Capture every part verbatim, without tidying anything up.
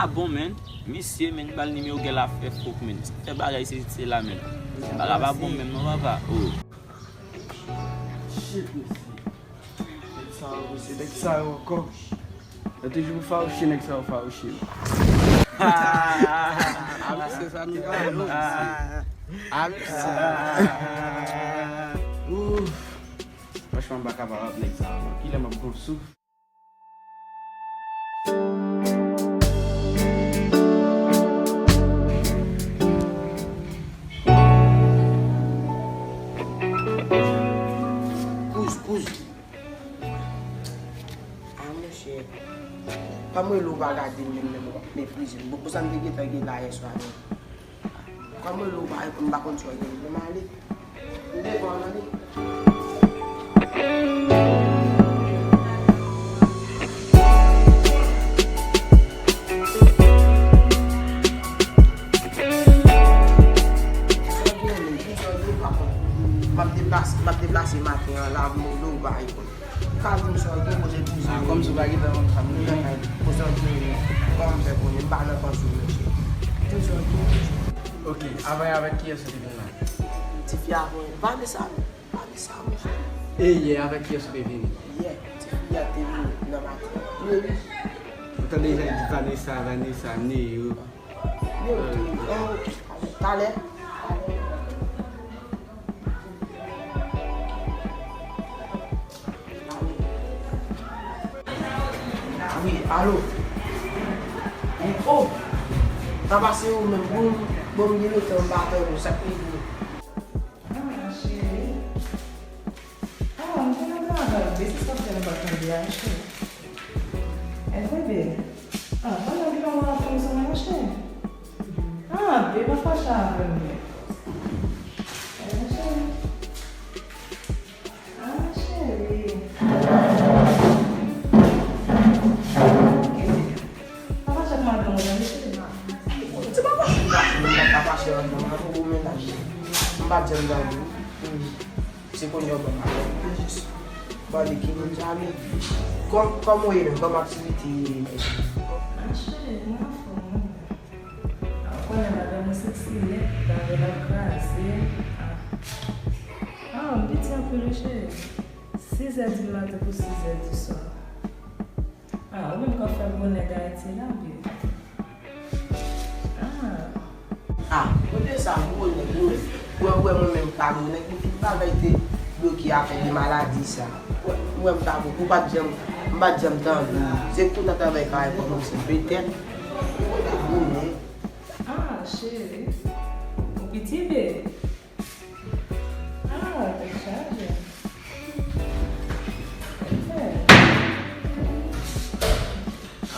A bon, men, misye, men, ba l nimewo gèl ap fè fok, men. Sa fè bagay se, se la, men. Bagay pa bon menm non, papa. Oh. Shit, mesye. Nèg sa yo, se nèg sa yo ankò. Yo toujou pou fawouche, nèg sa yo fawouche. A mesye, sa nou pa non. A mesye. Ouf. Franchman, m pa kapab ak nèg sa yo. Kilè m ap pran souf? Kouz, kouz. A, monchè. Kòm rele w pa gade m menm, menm w ap meprize m. Bon, pou sa m te gentan gen la yè swa menm. Kòm rele w pa reponn, m pa konn sa w gen, men m ale. M devan w, m ale. Sa w gen, men, ki sa w gen, pa konn. M ap deplase, m ap deplase maten an la, m rele w pa reponn. Ka di m sa w gen, koze bouzen. Ah, kòmsi w pa gentan konn sa m gen. Koze w gen, kòman m fè konnen m pa nan panse w, mesye. Di m sa w gen. Ok, avè, avèk kiyès ou te vin la? Tifi a, Vanessa, Vanessa, mesye. E yè, avèk kiyès ou te vini? Yè, tifi a te vini nan maten. Wi, wi. Ou tande jan l di Vanessa, Vanessa, Neo. Yo, oh, talè. Wi, alo. Wi, oh. Sa pase ou menm, bon, bon, m gen lontan m pa tande w, sa k rive? Ah, cheri. Ah, m te nan travay, betiz k ap fè m pa tande a, cheri. E bebe. Ah, pandan ki pa wè w ap pran sou mwen, cheri? Ah, bebe, pa fache avè m, bebe. E cheri. Ah, cheri. Ok, bebe. Pa fache ak madanm ou, tande, cheri. Ti papa, m pa ka fache ak madanm, ou mennaj. M pa t janm tande. Se kounye a w ban m apèl. Mwen jis mande ki moun sa ye. Kòm, kòman w ye menm? Kòman aktivite ye menm? Ah, cheri, mwen anfòm, wi. Ah, ou konnen madanm ou seksi nèt, bagay la kraze. Ah. Ah, m piti anpil, wi, cheri. Sizè di maten pou sizè di swa. Ah, ou menm k ap fè gwo nèg Ayiti la, byen. Ah. Ah, kote sa gwo nèg ou menm? Ou wè, ou wè mwen menm pa gwo nèg, men tout bagay te bloke afè de maladi sa. Ou wè, ou wè m ta gwo, ou pa t janm, m pa t janm tande w. Se kounye a travay ka rekòmanse, petèt. Ou wè gwo nèg. Ah, cheri. Ou piti, bebe. Ah, tèt chaje. Ok.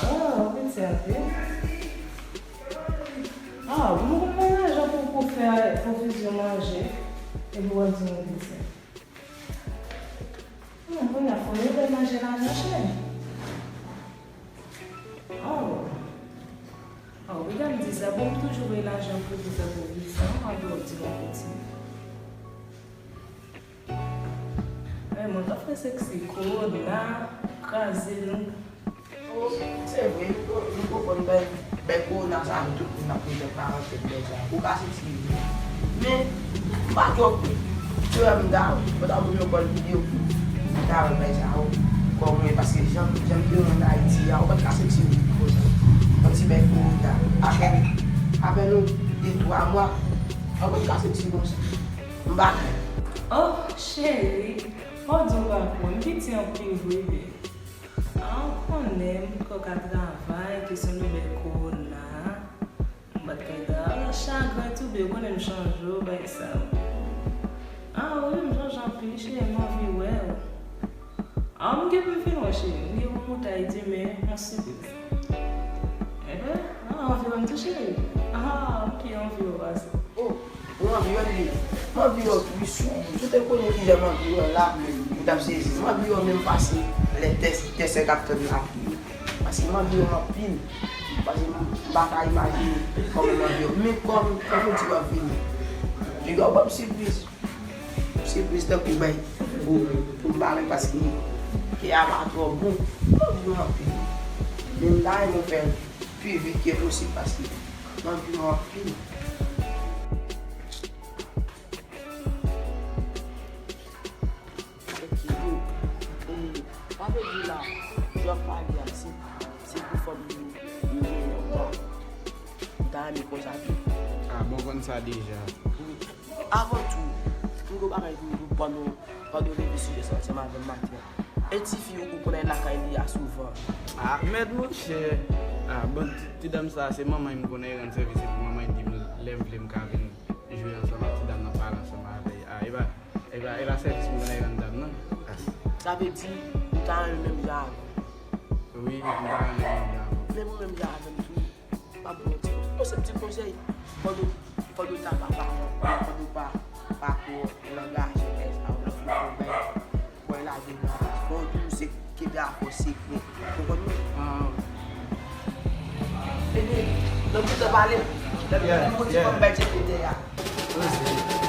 Ah, ou piti anpil. Ah, nou konn mennaj pou, pou fè pwovizyon manje. Epi w ap di nou piti. Hmm, kounye a fò nou bay manje lajan chè. Oh. Oh, wi, gade m di sa, bon, m toujou voye lajan pou, pou fè pwovizyon, ann di w di m piti. Wi, mwen ka fè seksi, kowona, kraze nou. Oh, se vre, nou konprann bèl, bèl kowona sa, nou tout moun ap bezwen parante bèl sa. Ou ka seksi vre. Men, m pa twò kwè. Se wè m ta, mwen ta vle yon bòn videyo pou ta wè bagay sa yo kòman ye, paske jan, jan m te wè ann Ayiti a, ou pa t ka seksi konsa. Yon ti bèl kowona. Apre, apre nou de twa mwa, ou pa t ka seksi konsa. M pa kwè. Oh, cheri, fò w di w pa kwè. M piti anpil vre, bebe. A, ou konnen, m poko ka travay, kesyon de bèl kowona. M pa t ka travay, chagren tou, bebe, ou konnen m chanje w, bagay sa yo. A, wi, m chanje anpil, cheri, m anvi wè w. A, m gen pou m vin wè, cheri, m gen pou m moute Ayiti, men, yon sipriz. Enhen, a, anvi wè m tou, cheri. A, m pi anvi wè w pase. Oh. Mwen anvi wè li. Mwen anvi wè w wi, si w te konnen kijan mwen anvi wè w la, ou t ap sezi. Mwen anvi wè w menm pase lè tè, tè sèk ap tann lapli yo. Paske mwen anvi wè w anpil. Paske m pa ka imajine kòman mwen anvi wè w. Men kòm, kòm ou di w ap vini. Piga w ban m sipriz. Sipriz tankou bay pou, pou m pale paske kè a pa twò bon. Mwen anvi wè w anpil. Men m ta renmen w fè l. pi vit ke posib paske m anvi w anpil. Ok, yo, e, sa vle di la, jan w pale a, se, se pou fanm yo, yo genyen yon tan. M ta renmen konsa tou. Ah, bon, konn sa deja. Wi. Avan tou, m gen yon bagay pou m di w pandan, pandan w leve sijè sa ansanm avè m maten an. E tifi ou, ou konn al lakay li a souvan? Ah, mèt monchè. Ah, bon, ti, ti dam sa, se manman m konnen rann sèvis, epi manman di m lè m vle m ka vin jwe ansanm ak ti dam nan, pale ansanm avè l. Ah, e pa, e pa, e pa sèvis m konnen rann dam nan. Ah. Sa vle di, ou ta renmen menm jan avè m? Wi, m ta renmen menm jan avè w. Menm ou menm jan avè m tou. M ap ba w ti konsèy. Yon senp ti konsèy. Fò nou, fò nou ta pa, pa, fò nou pa, pa twò angaje lè sa, ou nan fin fè yon bagay, fò l lage nan, fò nou se kenbe afè w sekrè. Ou konprann mwen? Ah. Epi, nan tout tan pale, lè m di yon ti fanm bay tcheke dèyè a. Wi, se